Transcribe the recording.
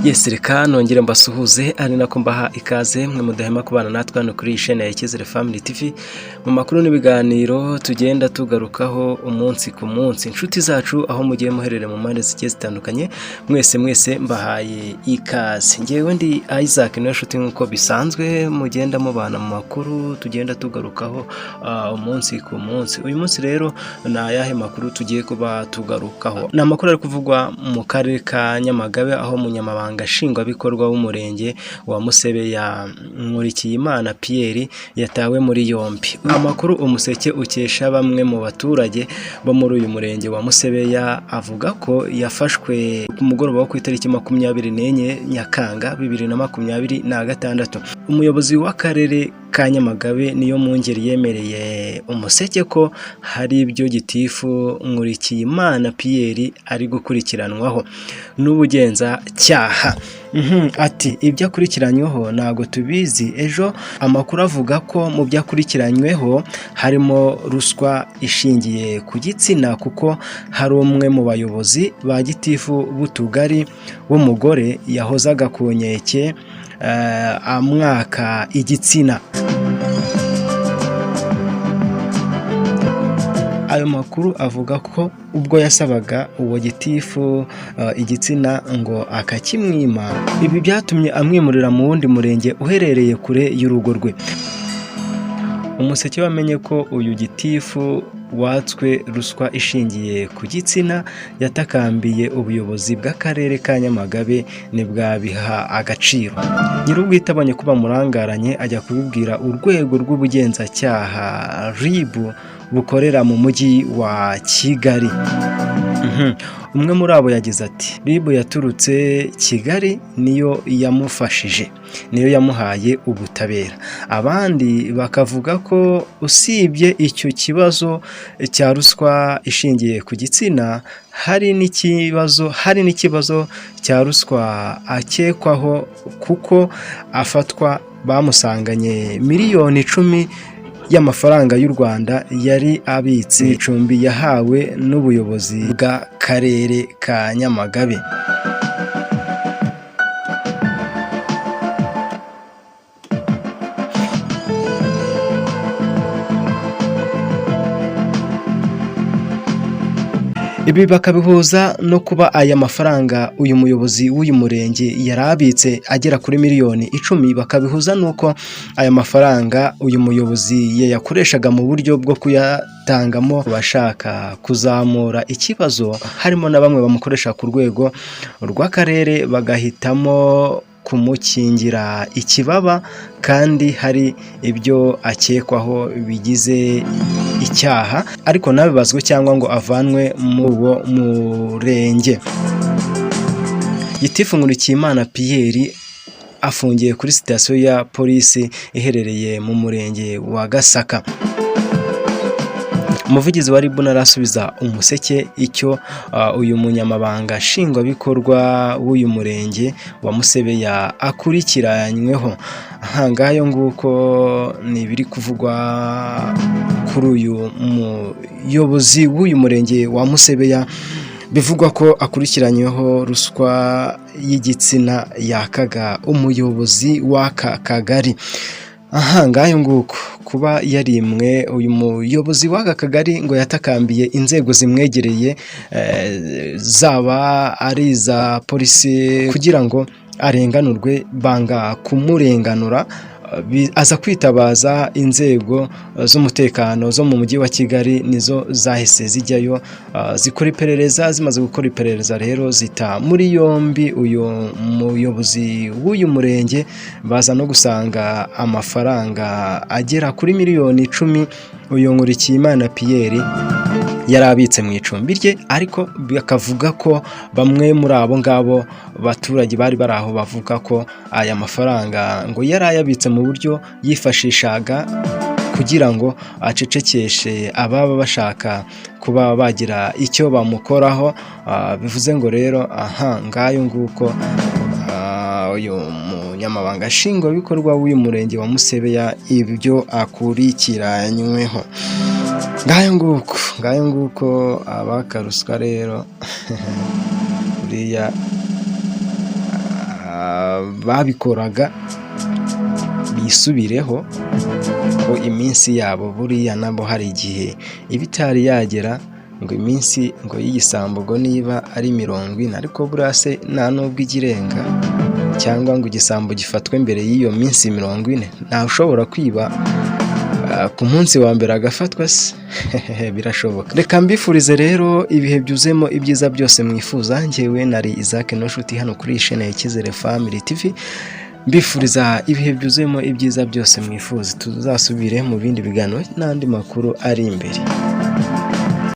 Yes, reka nongere mbasuhuze ari nako mbaha ikaze mwe mudahema kubana natwe hano kuri iyi chaîne ya Icyizere Family TV mu makuru n'ibiganiro tugenda tugarukaho umunsi ku munsi. Inshuti zacu aho mugiye muherere mu mpande zigiye zitandukanye, mwese mwese mbahaye ikaze. Ngewe ndi Isaac niyo nshuti, nk'uko bisanzwe mugenda mubana mu makuru tugenda tugarukaho umunsi ku munsi. Uyu munsi rero ni ayahe makuru tugiye kuba tugarukaho? Ni amakuru ari kuvugwa mu karere ka Nyamagabe, aho umunyamabanga nshingwabikorwa w'umurenge wa Musebeya, Nkurikiyimana Pierre, yatawe muri yombi. Amakuru Umuseke ukesha bamwe mu baturage bo muri uyu murenge wa Musebeya avuga ko yafashwe ku mugoroba wo ku itariki 24 Nyakanga 2026. Umuyobozi w'akarere ka Nyamagabe niyo Mwungeri yemereye Umuseke ko hari ibyo gitifu Nkurikiyimana Pierre ari gukurikiranwaho n'ubugenzacyaha. Ati ibyo akurikiranyweho ntabwo tubizi. Ejo amakuru avuga ko mu byo akurikiranyweho harimo ruswa ishingiye ku gitsina, kuko hari umwe mu bayobozi ba gitifu b'utugari w'umugore yahozaga ku nkeke amwaka igitsina. Ayo makuru avuga ko ubwo yasabaga uwo gitifu igitsina ngo akakimwima, ibi byatumye amwimurira mu wundi murenge uherereye kure y'urugo rwe. Umuseke wamenye ko uyu gitifu watswe ruswa ishingiye ku gitsina yatakambiye ubuyobozi bw'akarere ka Nyamagabe ntibwabiha agaciro. Nyir'ubwite abonye ko bamurangaranye ajya kubibwira urwego rw'ubugenzacyaha RIB bukorera mu mujyi wa Kigali. Umwe muri abo yagize ati: "RIB yaturutse Kigali niyo yamufashije, niyo yamuhaye ubutabera." Abandi bakavuga ko usibye icyo kibazo cya ruswa ishingiye ku gitsina, hari n'ikibazo cya ruswa akekwaho, kuko afatwa bamusanganye miliyoni 10 y'amafaranga y'u Rwanda yari abitse mu icumbi yahawe n'ubuyobozi bw'akarere ka Nyamagabe. Ibi bakabihuza no kuba aya mafaranga uyu muyobozi w'uyu murenge yari abitse agera kuri miliyoni 10, bakabihuza n'uko aya mafaranga uyu muyobozi yayakoreshaga mu buryo bwo kuyatangamo bashaka kuzamura ikibazo, harimo na bamwe bamukoresha ku rwego rw'akarere bagahitamo kumukingira ikibaba kandi hari ibyo akekwaho bigize icyaha, ariko ntabibazwe cyangwa ngo avanwe muri uwo murenge. Gitifu Nkurikiyimana Pierre afungiye kuri sitasiyo ya polisi iherereye mu murenge wa Gasaka. Umuvugizi wa RIB ntarasubiza Umuseke icyo uyu munyamabanga nshingwabikorwa w'uyu murenge wa Musebeya akurikiranyweho. Aha ngayo nguko ni ibiri kuvugwa kuri uyu muyobozi w'uyu murenge wa Musebeya, bivugwa ko akurikiranyweho ruswa y'igitsina yakaga umuyobozi w'aka kagari. Aha ngayo nguko, kuba yarimwe uyu muyobozi w'aka kagari ngo yatakambiye inzego zimwegereye, zaba ari iza polisi, kugira ngo arenganurwe, banga kumurenganura, aza kwitabaza inzego z'umutekano zo mu mujyi wa Kigali, nizo zahise zijyayo zikora iperereza. Zimaze gukora iperereza rero zita muri yombi uyu muyobozi w'uyu murenge, baza no gusanga amafaranga agera kuri miliyoni 10 uyu Nkurikiyimana Pierre yari abitse mu icumbi rye. Ariko bakavuga ko bamwe muri abo ngabo baturage bari bari aho bavuga ko aya mafaranga ngo yari ayabitse mu buryo yifashishaga kugira ngo acecekeshe ababa bashaka kuba bagira icyo bamukoraho. Bivuze ngo rero aha ngayo nguko uyu munyamabanga nshingwabikorwa w'uyu murenge wa Musebeya ibyo akurikiranyweho. Ngayo nguko, ngayo nguko, abaka ruswa rero buriya. Babikoraga bisubireho ko iminsi yabo buriya nabo hari igihe iba itari yagera. Ngo iminsi ngo y'igisambo ngo niba ari 40, ariko buriya se nta nubwo ijya irenga, cyangwa ngo igisambo gifatwe mbere y'iyo minsi 40. Ntawe ushobora kwiba ku munsi wa mbere agafatwa se? Birashoboka. Reka mbifurize rero ibihe byuzuyemo ibyiza byose mwifuza. Njyewe nari Isaac Noshuti hano kuri iyi shene ya Icyizere Family TV, mbifuriza ibihe byuzuyemo ibyiza byose mwifuza. Tuzasubire mu bindi biganiro n'andi makuru ari imbere.